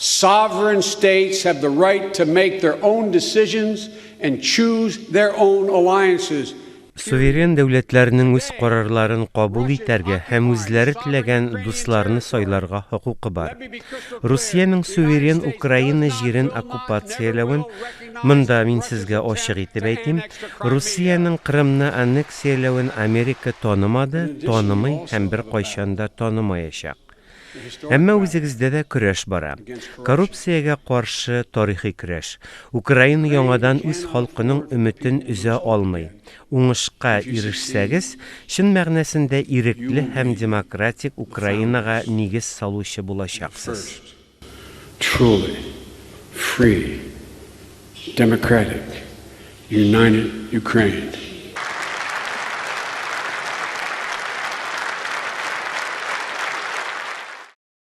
Sovereign states have the right to make their own decisions and choose their own alliances. Суверен дәүләтләрнең үз карарларын кабул итәргә һәм үзләре теләгән дусларны сайларга хокукы бар. Русиянең суверен Украина җирен оккупацияләвен, монда мин сезгә ачык итеп әйтим, Русиянең Кырымны аннексияләвен Америка танымады, танымый һәм беркайчан да танымаячак. Әмма үзегездә дә көрәш бара. Коррупциягә каршы тарихи көрәш. Украина яңадан үз халкының өметен өзә алмый. Уңышка ирешсәгез, чын мәгънәсендә ирекле һәм демократик Украинага нигез салучы булачаксыз. Truly free, democratic, united Ukraine.